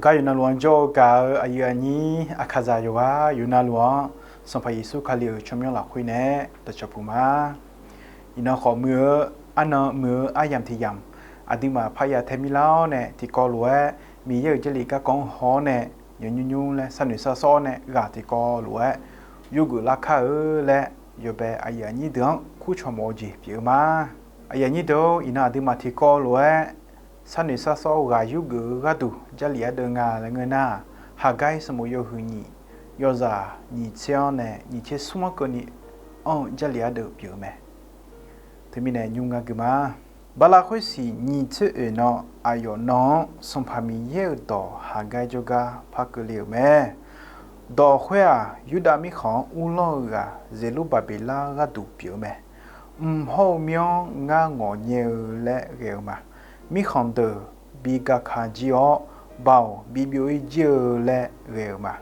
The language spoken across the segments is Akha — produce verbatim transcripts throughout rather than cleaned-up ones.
Gar yawqnan luf-anr jawr-eu gaq-eu aqyuif aqnyir Aqkaqzaq yawqghaq yawqnan luf-anr Sanqpaq Yeqsur Kali-euq tsawrmyanr lafkhoer nae dawqcawq puq ma. Iqnan khawf muiq-eu arnan muiq-eu aryamq tiq yamq aqduimaf parya tae mirlar-awr nae tiqkawv lof-aer Miqyaer-euq Jarlif garkawv-anr haw-awr nae nymq nymr nymr laer sharnoeq sharsawr-awr nae ghaq tiqkawv lof-aer yurgeuf lar kar-eu laer yawbae aqyuif aqnyir deuq-anr kurcawq mawf-eu jeq pyeuf-eu ma. Aqyuif aqnyir deuq-or, iqnan aqduimaf tiqkawv lof-aer sharnoeq sharsawr ghaq yurgeuf-eu gharduq Jarlif ardeuv nga laer ngeur nar, Haqgair sanqbof yawhuiq nyiq, yawzaq nyiq tser-anr nae nyiq tser smr-anr keuvni anr-eu Jarlif ardeuv pyeuf-eu mae. Teumirnae nymr ngar gui ma. Bala khoersiq nyiq tser oeq nan aqyawf nan-anr Sanqpaq Miqyaer-euq dawq Haqgair jawrgar par keuvle-euq mae. Dawq khoer-aq, Yurdav mirkhanq-anr uvlanr-eu ghaq Zeqlurbaqbeqlar gharduq pyeuf-eu mae. Mq hawr-eu myanr ngar ngawq nyae-eu laer ghae-eu ma. Mirkhanq deuq bi gaka jir-awr, Baoq bi byov-ir jir-eu laer ghae-eu ma.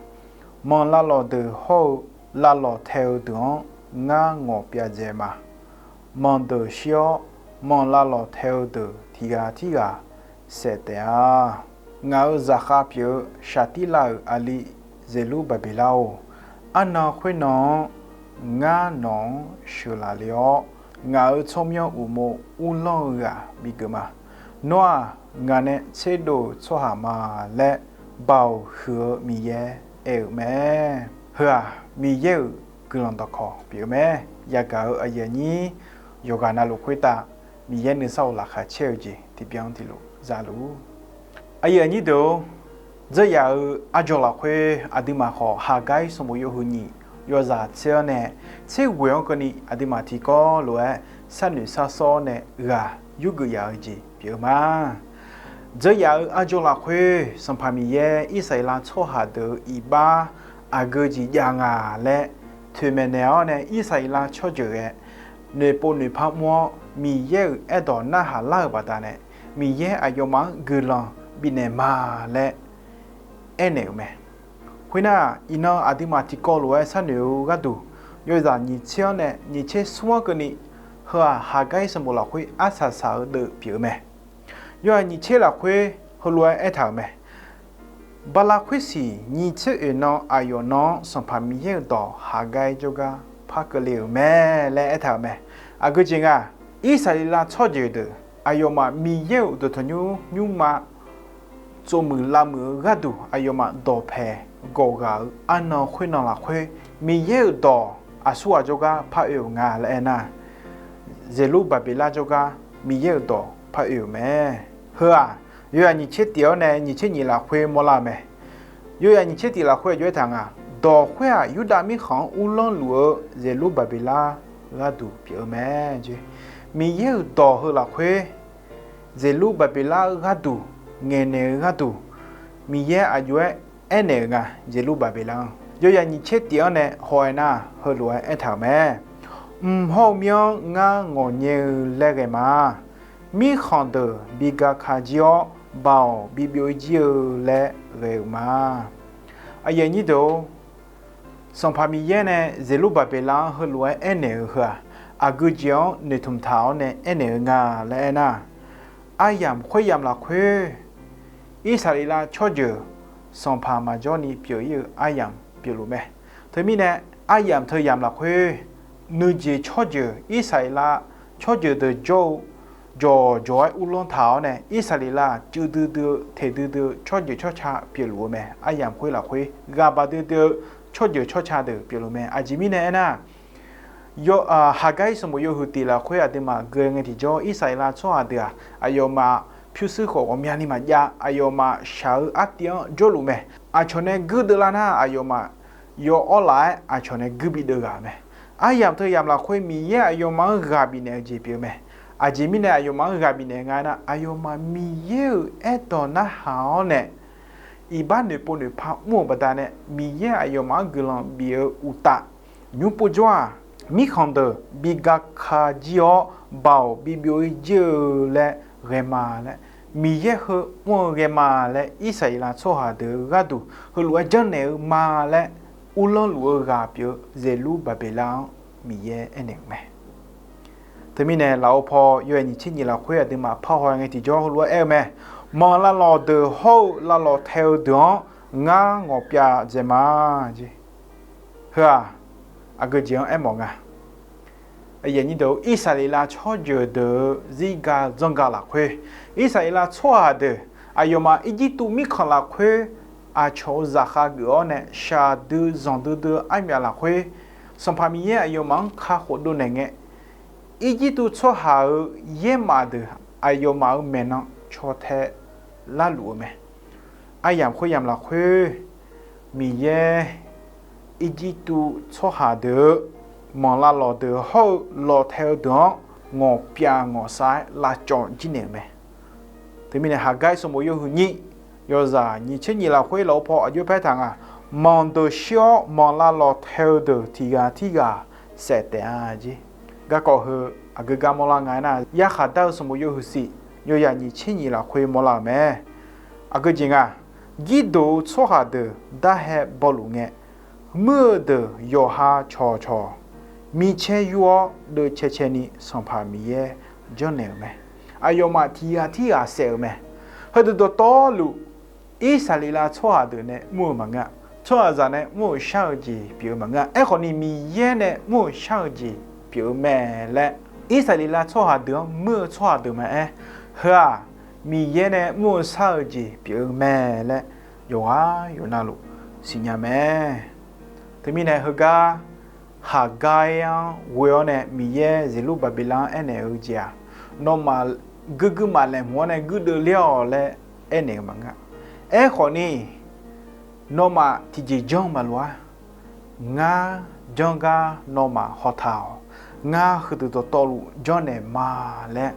Manq lavlawq deuq hawr-eu lavlawq tae-eu deuq-anr ngar ngawq pyav dzae ma. Manq deuq shir-awr, manq lavlawq tae-eu deuq tiqghaq tirghaq saef taef-a. Ngaq-euq zaqkhav pyeuf-eu Shaqtirlav-euq aqli Zeqlurbaqbeqlar-or, arnan khoernan-anr ngar nawq-anr sheuqlaf le-awr, ngaq-euq tsawrmyanr uqmov uvlanr-eu ghaq bigeuf ma. Nawr-aq, ngaq nae tserdov-euq tsawrhaq ma laer Baoq huiq-eu Miqyaer aer-euq mae. Heu-aq, Miqyaer-euq guiqlanq dawqkawq pyeuf-eu mae. Yagaq-eu aqyuif aqnyir yawqghaq navluf khoertav Miqyaer nuisar-euq laqkhaq caer-eu jeq tiqbyan tiqlof za luf-ur. Aqyuif aqnyir deuq-or, dzeur yaf-eu arjawr lafkhoer aqduimaf khawf Haqgair sanqbof yawhuiq nyiq, yawzaq tser-anr nae tser ghoeq-anr keuvni aqduimaf tiqkawv lof-aer sharnoeq sharsawr-awr nae ghaq yurgeuf yaf-eu jeq pyeuf-eu ma. Dzeur yaf-eu arjawr lafkhoer Sanqpaq Miqyaer Irsaqleqlav tsawrhaq deuq-euq iqbax aqgeu jeq jav nga laer toeqmaeq naeq-awr nae Irsaqleqlav tsawrjeuq ghae noeqpov noeqpar mr-awr Miqyaer-euq aerdawq narhaq lar-euq baqdanae Miqyaer aqyawfmaf-anr guiqlanq bifnaeq ma laer aernaeq-euq mae. Khoernar, iqnan aqduimaf tiqkawv lof-aer sharnoeq-eu gharduq, yawzaq nyiq tser-anr nae nyiq tser smr-anr keuvni heu-aq Haqgair sanqbof lafkhoer arsaq saq-eu deuv pyeuf-eu mae. Yawzaq nyiq tser lafkhoer heulof-aer aertaq-euq mae. Bala khoersiq nyiq tser oeq nan aqyawf nan-anr Sanqpaq Miqyaer-euq dawq Haqgair jawrgar par keuvle-euq mae laer aertaq-euq mae. Aqgeu jeq nga, Irsaqleqlav tsawrjeuq deuq aqyawfmaf Miqyaer-euq dawqtawq nymr nymrma tsovmuiq lavmuiq-eu gharduq aqyawfmaf dawqpaeq gawq ghaq-eu arnan khoernan lafkhoer Miqyaer-euq dawq aqsurghaq jawrgar par oe-euq nga laer aernar, Zeqlurbaqbeqlar jawrgar Miqyaer-euq dawq par oe-euq mae. Heu-aq, yawzaq nyiq tser tif-awr nae nyiq tser nyiq lafkhoer mawrlar-eu mae. Yawzaq nyiq tser tif lafkhoer aqjox aertaq nga, dawq khoer-aq Yurdav mirkhanq-anr uvlanr luf-eu Zeqlurbaqbeqlar gharduq pyeuf-eu mae. Miqyaer-euq dawq heu lafkhoer Zeqlurbaqbeqlar gharduq ngaeqnaeq-eu gharduq Miqyaer aqjox-aer aernaeq-euq nga. Zeqlurbaqbeqlar-anr yawzaq nyiq tser tif-anr nae haw-aer nar heulof-aer aertaq-euq mae. Mq hawr-eu myanr ngar ngawq nyae-eu laer ghae ma. Mirkhanq deuq bi gaka jir-awr, Baoq bi byov-ir jir-eu laer ghae-euq ma. Aqyuif aqnyir deuq-or, Sanqpaq Miqyaer nae Zeqlurbaqbeqlar-anr heulof-aer aernaeq-eu heu-aq, aqgeu jeq-anr noeqtmq taq-awr nae aernaeq-eu nga laer aernar, aryamq khoeryamq lafkhoer Irsaqleqlav tsawrjeuq sanqpaq maqjawr ni pyeuf-ir-eu aryamq pyeufluf mae. Teumirnae, aryamq teuyamq lafkhoer nuijeq tsawrjeuq Irsaqleqlav tsawrjeuq deuq jawr-eu jawqjawq-aer uvlanr taq-awr nae Irsaqleqlav-aq cuiv duidui-eu teq duidui-eu tsawrjeuq tsawrca pyeufluf-eu mae. Aryamq khoer lafkhoer ghaqbaq duidui-eu tsawrjeuq tsawrca deuq pyeufluf mae. Aqjeq mirnae aernar, Haqgair sanqbof yawhuiq tif lafkhoer aqduimaf gui ngae tiqjawr Irsaqleqlav tsawrhaq deuq-aq, aqyawfmaf pyurshuir khawf ghawqmyani maqjav, aqyawfmaf shaq-eu artiv-anr jawrluf mae. Aqcawq nae guirdeuv lar nar, aqyawfmaf yawawr laf-aer aqcawq nae guir bideuv ghaq-euq mae. Aryamq teuyamq lafkhoer Miqyaer aqyawfmaf-anr ghaq bifnaeq-eu jeq pyeuf-eu mae. Aqjeq mirnae aqyawfmaf-anr ghaq bifnaeq nga nar, aqyawfmaf Miqyaer-euq aerdawq narhaq-awr nae iqbax noeqpov noeqpar mr-euq baqdanae Miqyaer aqyawfmaf-anr guiqlanq bif-eu uqtaf, nymr povjawr-aq, mirkhanq deuq bi gaka jir-awr, Baoq bi byov-ir jir-eu laer ghae ma laer, Miqyaer heu mr-eu ghae ma laer Irsaqleqlav tsawrhaq deuq-eu gharduq heulof-aer janrnaeq-eu ma laer uvlanr luf-eu ghaq pyeuf-eu Zeqlurbaqbeqlar-anr Miqyaer aernaeq-euq mae. Teumirnae lafov paw yawhaiq nyiq tser nyiq lafkhoer aqduimaf parhaw ngae tiqjawr heulof-aer aer-eu mae. Manq lavlawq deuq hawr-eu lavlawq tae-eu deuq-anr ngar ngawqpyav dzae ma. Heu-aq, aqgeu jeq-anr aermawf nga. Irsaqleqlav tsawrjeuq deuq-eu zirga zanrga lafkhoer, Irsaqleqlav tsawrhaq deuq aqyawfmaf Irjirtuv mirkhanq lafkhoer aqcawq-euq zaqkhav geuf-awr nae shaqdui zanqdui dui-eu armyaf lafkhoer, Sanqpaq Miqyaer aqyawfmaf-anr kakhof dovnaeq ngae, Irjirtuv tsawrhaq-euq yaermaf deuq aqyawfmaf-euq maeqnan caw tae larluf-eu mae. Aryamq khoeryamq lafkhoer, Miqyaer Irjirtuv tsawrhaq deuq-eu manq lavlawq deuq hawr-eu lawqtae-eu deuq-anr ngawqpyav ngawqsav-aer lavcawv jir naeq-euq mae. Teumirnae Haqgar sanqbof yawhuiq nyir yawzaq nyiq tser nyiq lafkhoer lafov paw aqjox paer taq nga. Manq deuq shir-awr manq lavlawq tae-eu deuq tiq ghaq tirghaq saef taef-a jeq. Garkawv heu aqgeu gar mawrlar nga aernar, yarkhaq dar-eu sanqbof yawhuiq shif yawzaq nyiq tser nyiq lafkhoer mawrlar-euq mae. Aqgeu jeq nga, Girdof-eu tsawrhaq deuq darhae bawluf ngae, muir-eu deuq yawqha cawqcawq, micaer yur-awr deuvcae cae ni Sanqpaq Miqyaer janrnaeq-euq mae. Aqyawfmaf tiq ghaq tirghaq saef-euq mae. Heudeuq dawqtawvluf, Irsaqleqlav tsawrhaq deuq nae mr-eu maqngeur-a. Tsawrhaqzaq nae mr-euq shar-eu jeq pyeuf-eu maqngeur-a. Aerkhawf ni Miqyaer nae mr-euq shar-eu jeq pyeuf-eu mae laer, Irsaqleqlav tsawrhaq deuq-anr muir-eu tsawrhaq deuq maqaer, heu-aq Miqyaer nae mr-eu shar-eu jeq pyeuf-eu mae laer yawqghaq yawqnavluf siqnya mae. Teumirnae heugar Haqgar-anr ghoe-awr nae Miqyaer Zeqlurbaqbeqlar-anr aernaeq-eu jeq-aq, nawmaf guirguir maf laeqhmq-awr nae guirdeuv ler-awq laer aernaeq-eu maqngeur-a. Aerkhawf ni, nawmaf tiqjeq janr maqloq-ar. Ngar janr gar nawmaf hawtaq-awq. Ngar heudeuq dawqtawvluf janrnaeq ma laer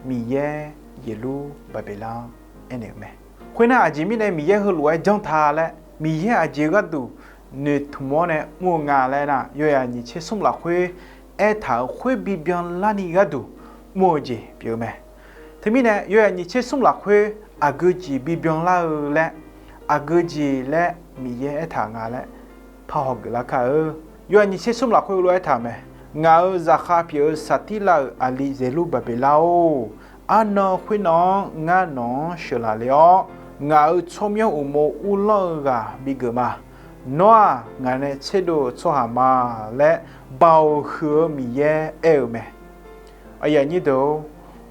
Miqyaer Zeqlurbaqbeqlar-anr aernaeq-eu mae. Khoernar, aqjeq mirnae Miqyaer heulof-aer janr ta laer, Miqyaer aqjeq gharduq noeqtmq-awr nae mr-eu nga laer nar, yawzaq nyiq tser smr lafkhoer aertaq-euq khoer bibyan larni gharduq mr-eu jeq pyeuf-eu mae. Teumirnae yawzaq nyiq tser smr lafkhoer aqgeu jeq bibyan lar-eu laer, aqgeu jeq laer Miqyaer aertaq-eu nga laer parhaw geuflar kar-eu. Yawzaq nyiq tser smr lafkhoer heulof-aer aertaq-euq mae. Ngaq-euq zaqkhav pyeuf-eu Saqtirlav-euq aqli Zeqlurbaqbeqlar-or, arnan khoernan-anr ngar nawq-anr sheuqlaf le-awr, ngaq-euq tsawrmyanr uqmov uvlanr-eu ghaq bigeuf ma. Nawr-aq, ngaq nae tserdov-eu tsawrhaq ma laer, Baoq huiq-eu Miqyaer aer-eu mae. Aqyuif aqnyir deuq-or,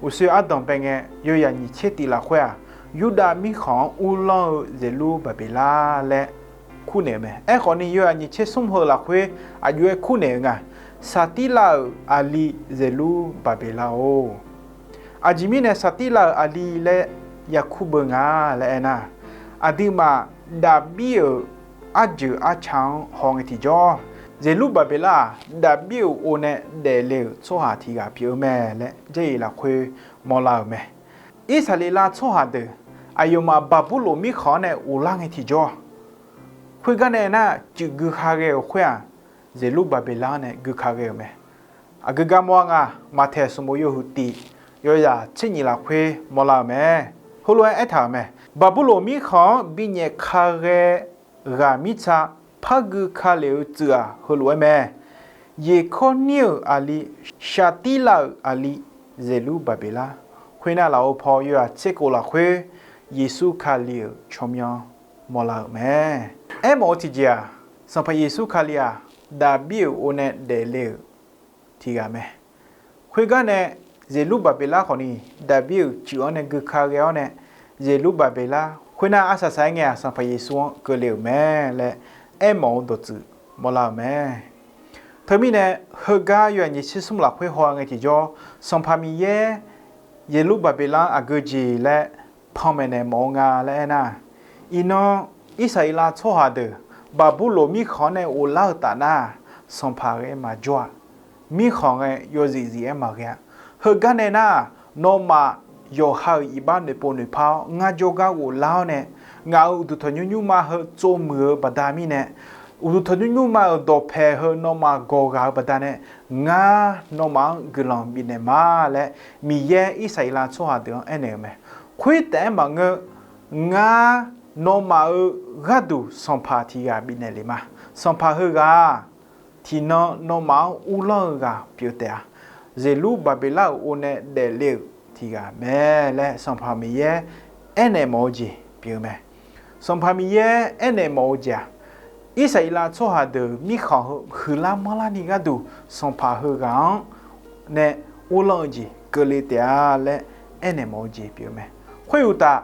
uqshoe ardanqbae ngae, yawzaq nyiq tser tif lafkhoer-aq, Yurdav mirkhanq-anr uvlanr-eu Zeqlurbaqbeqlar laer kurnaeq-eu mae. Aerkhawf ni, yawzaq nyiq tser smr heu lafkhoer aqjox-aer kurnaeq-eu nga, Saqtirlav-euq aqli Zeqlurbaqbeqlar-or. Aqjeq mirnae Saqtirlav-euq aqli laer yakur beu nga laer aernar, aqduimaf Daqbir-euq arjeuq arca-anr haw ngae tiqjawr, Zeqlurbaqbeqlar-aq, Daqbir-euq o nae daefle-euq tsawrhaq tiq ghaq pyeuf-eu mae laer Jarlif lafkhoer mawrlar-euq mae. Irsaqleqlav tsawrhaq deuq aqyawfmaf Baqburloq mirkhanq-anr nae ghoflar ngae tiqjawr, khoergar nae nar, cuif gui ka ghae-euq khoer-aq, Zeqlurbaqbeqlar-anr nae gui ka ghae-euq mae. Aqgeu gar mawr-a nga, Maqtaeq sanqbof yawhuiq tif yawzaq tser nyiq lafkhoer mawrlar-euq mae. Heulof-aer aertaq-euq mae. Baqburloq mirkhanq-anr binyaef ka ghae ghaq mirtsa par gui ka lef-eu tsuif-aq, heulof-aer mae. Yeqkawrnir-euq aqli Saqtirlav-euq aqli Zeqlurbaqbeqlar. Khoernar, lafov paw yawzaq tser kov lafkhoer Yeqsur Kali-euq tsawrmyanr mawrlar-euq mae. Aermawf-eu tiqjeq-aq, Sanqpaq Yeqsur Kali-aq, Daqbir-euq o nae daefle-euq tiq ghaq mae. Khoergar nae, Zeqlurbaqbeqlar khawf ni, Daqbir-euq cuif-anr nae gui ka ghae-awr nae, Zeqlurbaqbeqlar khoernar, arsaq saq-aer ngae-aq, Sanqpaq Yeqsur-anr keuvle-euq mae laer aermawf-eu dawqtsuif mawrlar-euq mae. Teumirnae, heugar yawzaq nyiq tser smr lafkhoer haw ngae tiqjawr, Sanqpaq Miqyaer Zeqlurbaqbeqlar-anr aqgeu jeq laer panmaeq naeq mawf-eu nga laer aernar, iqnan Irsaqleqlav tsawrhaq deuq Baqburloq mirkhanq-anr nae ghoflar-eu taf nar, sanqpaq ghae maqjawr-a. Mirkhanq ghae yawzif zif-aer maqghae-a. Heugar nae nar, nawmaf yawqha-euq iqbax noeqpov noeqpar-awr ngar jawrgar ghoflar-awr nae, ngaq-euq uqduq tanqnymr nymrma heu tsovmuiq-eu baqda mirnae, uqduq tanqnymr nymrma-euq dawqpaeq heu nawmaf gawq ghaq-eu baqdanae, ngar nawmaf-anr guiqlanq bifnaeq ma laer Miqyaer Irsaqleqlav tsawrhaq deuq-anr aernaeq-euq mae. Khoertaef-aer maqngeur, ngar nawmaf-euq gharduq sanqpaq tiq ghaq bifnaeq lef ma. Sanqpaq heughaq-aq, tiqnan nawmaf-anr uvlanr-eu ghaq pyeuf taef-a. Zeqlurbaqbeqlar-euq o nae daefle-euq tiq ghaq mae laer Sanqpaq Miqyaer aernaeq mawf-eu jeq pyeuf-eu mae. Sanqpaq Miqyaer aernaeq mawf-eu jeq-aq, Irsaqleqlav tsawrhaq deuq mirkhanq heu huiqlar manrlarni gharduq sanqpaq heughaq-anr nae uvlanr-eu jeq keuvle taef-a laer aernaeq mawf-eu jeq pyeuf-eu mae. Khoeruqtaf,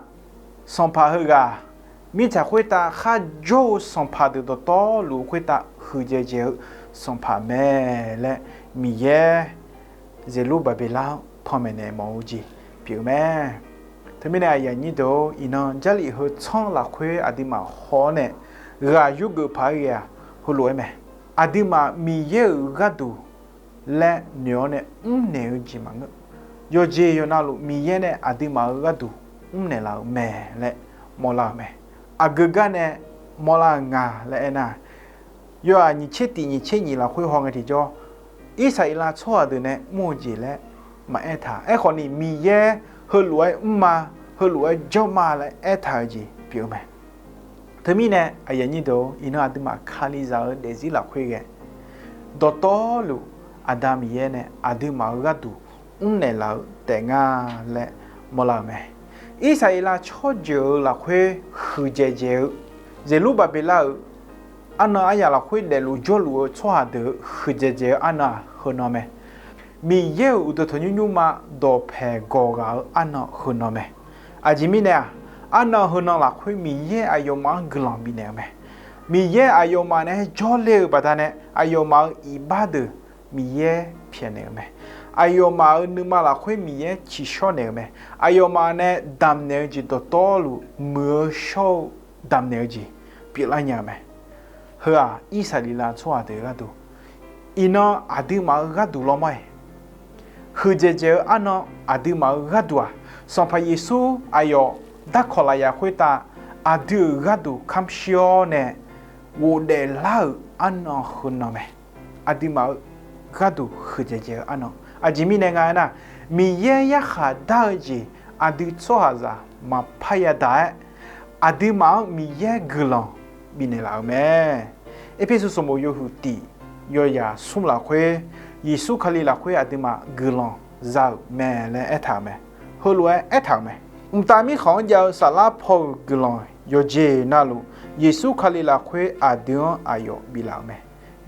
sanqpaq heughaq mirtsaq khoertav kharjawr-eu sanqpaq deuq dawqtawvluf khoertav huiqdzaeq dzaeq-eu sanqpaq mae laer Miqyaer Zeqlurbaqbeqlar-anr panmaeq naeq mawf-eu jeq pyeuf-eu mae. Teumirnae aqyuif aqnyir deuq-or, iqnan Jarlif heu tsanr lafkhoer aqduimaf haw-awr nae ghaq yurgeuf paq-aer ghae-aq, heulof-aer mae. Aqduimaf Miqyaer-euq gharduq laer noeq-awr nae mrnaeq-eu jeq maqngeur. Yawqjeq yawqnavluf Miqyaer nae aqduimaf-euq gharduq mrnaeq laf-euq mae laer mawrlar-euq mae. Aqgeu gar nae mawrlar-eu nga laer aernar, yawhaq nyiq tser tiq nyiq tser nyiq lafkhoer haw ngae tiqjawr, Irsaqleqlav tsawrhaq deuq nae mr-eu jeq laer maqaer taq. Aerkhawf ni Miqyaer heulof-aer mrma, heulof-aer jawrma laer aertaq-eu jeq pyeuf-eu mae. Teumirnae aqyuif aqnyir deuq-or, iqnan aqduimaf Kalizaq-eu daefzir lafkhoer ghae dawqtawvluf Aqda Miqyaer nae aqduimaf-euq gharduq mrnaeq laf-eu taef nga laer mawrlar-euq mae. Irsaqleqlav tsawrjeuq-euq lafkhoer huiqdzaeq dzaeq-eu, Zeqlurbaqbeqlar-euq arnan aryaq lafkhoer daefluf jawrluf-eu tsawrhaq deuq-eu huiqdzaeq dzaeq-eu arnan-aq heunan mae. Miqyaer-euq uqduq tanqnymr nymrma dawqpaeq gawq ghaq-eu arnan heunan mae. Aqjeq mirnae-aq, arnan heunan lafkhoer Miqyaer aqyawfmaf-anr guiqlanq bifnaeq-eu mae. Miqyaer aqyawfmaf naeq-aer jawrle-euq baqdanae aqyawfmaf-euq iqbax deuq Miqyaer pyaeqnaeq-eu mae. Aqyawfmaf-euq nuima lafkhoer Miqyaer ciqshawr naeq-eu mae. Aqyawfmaf nae damqnaeq-eu jeq dawqtawvluf muiq-eu shawr-eu damqnaeq-eu jeq pyeuflar nya-eu mae. Heu-aq Irsaqleqlav tsawrhaq deuq gharduq, iqnan aqduimaf-euq gharduq lawmawr-iq, huiqdzaeq dzaeq-eu arnan aqduimaf-euq gharduq-aq, Sanqpaq Yeqsur aqyawf darkawq lafyaq khoertav aqdui-euq gharduq kamq shir-awr nae ghofdaef lar-euq arnan heunan mae. Aqduimaf-euq gharduq huiqdzaeq dzaeq-eu arnan, aqjeq mirnae nga aernar, Miqyaer yarkhaq dar-eu jeq aqdui tsawrhaqzaq maqpar yadaq-aer, aqduimaf-anr Miqyaer guiqlanq bifnaeq laf-euq mae. Erpersu sanqbof yawhuiq tiq, yawyaq smr lafkhoer, Yeqsur Kali lafkhoer aqduimaf guiqlanq za-euq mae laer aertaq-euq mae. Heulof-aer aertaq-euq mae. Mqtav Mirkhanq-anr jav-eu saflar paw-euq guiqlanq yawqjeq navluf, Yeqsur Kali lafkhoer aqdui-anr aqyawf biflaf-euq mae.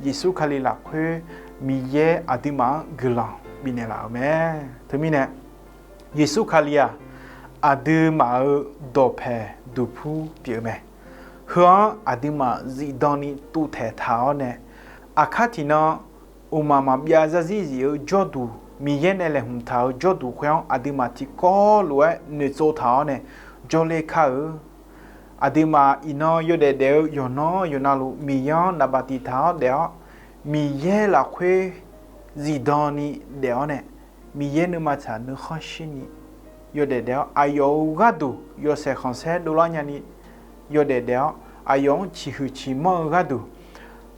Yeqsur Kali lafkhoer Miqyaer aqduimaf-anr guiqlanq bifnaeq laf-euq mae. Teumirnae, Yeqsur Kali-aq, aqduimaf-euq dawqpaeq duqpur pyeuf-eu mae. Heu-anr aqduimaf zifdan ni tuvtaeq taq-awr nae, aqkar tiqnan uqmaq maqbyav zarzir zif-eu jawrduq, Miqyaer nae laeqhmq taq-euq jawrduq khoer-anr aqduimaf tiqkawv lof-aer noeqtsov taq-awr nae jawrler kar-eu. Aqduimaf iqnan yawdaef daef-eu yawqnan yawqnavluf Miqyaer-anr naqbaf tiqtaq-awr daef-awr, Miqyaer lafkhoer zifdan ni daef-awr nae, Miqyaer nuima tsaq nuikhanr shirni yawdaef daef-awr, aqyawf-euq gharduq yawshaef khanqsaer dovlar nyani yawdaef daef-awr, aqyawf-anr ciqhuiq ciqmanr-eu gharduq,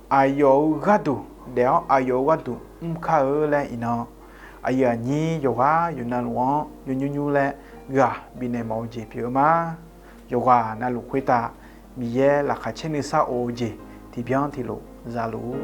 aqyawf-euq gharduq daef-awr, aqyawf-euq gharduq mr kar-eu laer iqnan, aqyuif aqnyir yawqghaq yawqnavluf-anr yawnymr nymr laer ghaq bifnaeq mawf-eu jeq pyeuf-eu ma. Yawqghaq navluf khoertav Miqyaer laqkhaq caer nuisar of-eu jeq tiqbyan tiqlof za luf-ur.